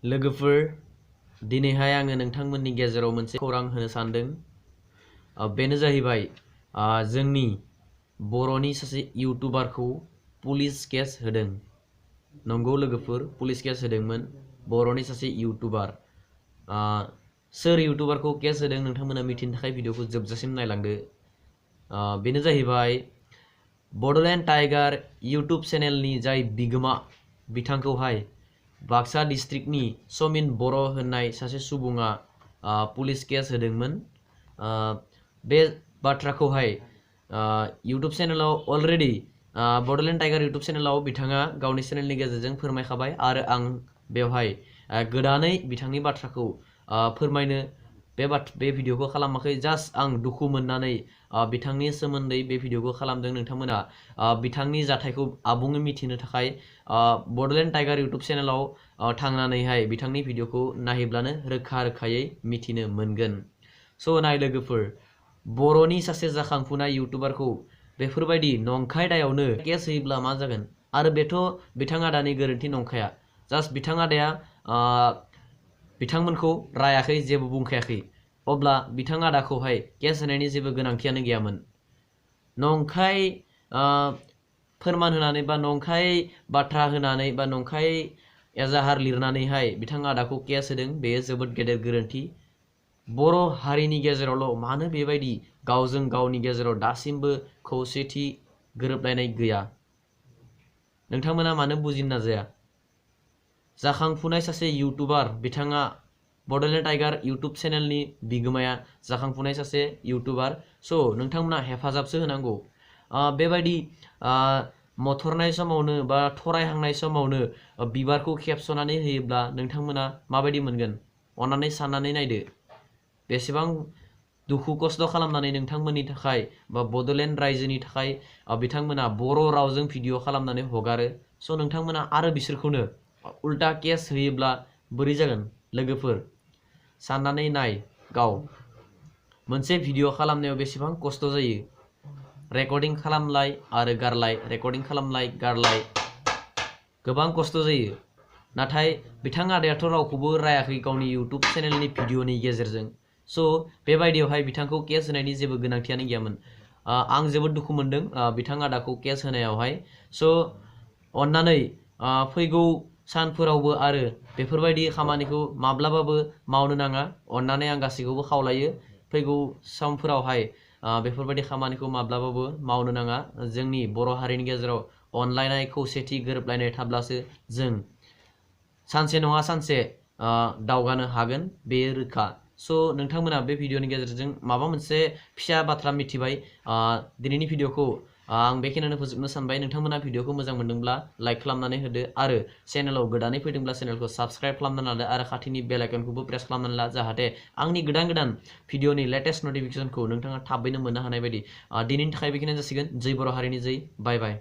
लोगोफोर दिनैहाय आङो नोंथांमोननि गेजेराव मोनसे खौरां होनो सानदों। बेनो जाहैबाय जोंनि बर'नि सासे इउटुबारखौ पुलिस केस होदों। नंगौ लोगोफोर, पुलिस केस होदोंमोन बर'नि सासे इउटुबार। सोर इउटुबारखौ केस होदों नोंथांमोना मिथिनो थाखाय भिडिअखौ जोबजासिम नायलांदो। बेनो जाहैबाय बड'लेण्ड टाइगार इउटुब चेनेलनि जाय बिगोमा बिथांखौहाय बाक्सा डिस्ट्रिक्टनि समिन बर' होननाय सासे सुबुङा पुलिस केस होदोंमोन। बे बाथ्राखौहाय इउटुब चेनेलाव अलरेडि बड'लेण्ड टाइगार इउटुब चेनेलाव बिथाङा गावनि चेनेलनि गेजेरजों फोरमायखाबाय आरो आं बेवहाय गोदानै बिथांनि बाथ्राखौ फोरमायनो बे भिडिअखौ खालामाखै। जास्ट आं दुखु मोननानै बिथांनि सोमोन्दै बे भिडिअखौ खालामदों। नोंथांमोना बिथांनि जाथायखौ आबुङै मिथिनो थाखाय बड'लेण्ड टाइगार इउटुब चेनेलाव थांनानैहाय बिथांनि भिडिअखौ नायहैब्लानो रोखायै मिथिनो मोनगोन। स' नाय लोगोफोर, बर'नि सासे जाखांफुनाय इउटुबारखौ बेफोरबायदि नंखाय दायावनो केस होयोब्ला मा जागोन? आरो बेथ' बिथां आदानि गोरोन्थि नंखाया। जास्ट बिथां आदाया बिथांमोनखौ रायाखै, जेबो बुंखायाखै। अब्ला बिथां आदाखौहाय केस होनायनि जेबो गोनांथियानो गैयामोन। नंखाय फोरमान होनानै बा नंखाय बाथ्रा होनानै बा नंखाय एजाहार लिरनानैहाय बिथां आदाखौ केस होदों, बेयो जोबोद गेदेर गोरोन्थि। बर' हारिनि गेजेरावल' मानो बेबायदि गावजों गावनि गेजेराव दासिमबो खौसेथि गोरोबलायनाय गैया? नोंथांमोना मानो बुजिनो नाजाया? जाखांफुनाय सासे इउटुबार, बिथाङा बड'लेण्ड टाइगार इउटुब चेनेलनि बिगोमाया जाखांफुनाय सासे इउटुबार। स' नोंथांमोना हेफाजाबसो होनांगौ। बेबायदि मथरनाय समावनो बा थरायहांनाय समावनो बिबारखौ खेबस'नानै होयोब्ला नोंथांमोना माबायदि मोनगोन? अन्नानै साननानै नायदो। बेसेबां दुखु खस्थ' खालामनानै नोंथांमोननि थाखाय बा बड'लेण्ड रायजोनि थाखाय बिथांमोना बर' रावजों भिडिअ खालामनानै हगारो। स' नोंथांमोना आरो बिसोरखौनो उल्टा केस होयोब्ला बोरै जागोन? लोगोफोर साननानै नाय। गाव मोनसे भिडिअ खालामनायाव बेसेबां खस्थ' जायो। रेकर्डिं खालामलाय आरो गारलाय, रेकर्डिं खालामलाय गारलाय, गोबां खस्थ' जायो। नाथाय बिथां आदायाथ' रावखौबो रायाखै गावनि इउटुब चेनेलनि भिडिअनि गेजेरजों। स' बेबायदियावहाय बिथांखौ केस होनायनि जेबो गोनांथियानो गैयामोन। आं जोबोद दुखु मोनदों बिथां आदाखौ केस होनायावहाय। स' अन्नानै फैगौ सानफोरावबो आरो बेफोरबायदि खामानिखौ माब्लाबाबो मावनो नाङा। अन्नानै आं गासैखौबो खावलायो, फैगौ समफोरावहाय बेफोरबायदि खामानिखौ माब्लाबाबो मावनो नाङा। जोंनि बर' हारिनि गेजेराव अनलायनाय, खौसेथि, गोरोबलायनाय थाब्लासो जों सानसे नङा सानसे दावगानो हागोन, बेयो रोखा। स' नोंथांमोना बे भिडिअनि गेजेरजों माबा मोनसे फिसा बाथ्रा मिथिबाय। दिनैनि भिडिअखौ आं बेखिनियावनो फोजोबनो सानबाय। नोंथांमोना भिडिअखौ मोजां मोनदोंब्ला लाइक खालामनानै होदो आरो चेनेलाव गोदानै फैदोंब्ला चेनेलखौ साबस्क्राइब खालामनानै लादो आरो खाथिनि बेल आइकनखौबो प्रेस खालामनानै ला, जाहाथे आंनि गोदान भिडिअनि लेटेस्ट नटिफिकेसनखौ नोंथाङा थाबैनो मोननो हानाय बायदि। दिनैनि थाखाय बेखिनियानो जासिगोन। जै बर' हारिनि जै। बाय बाय।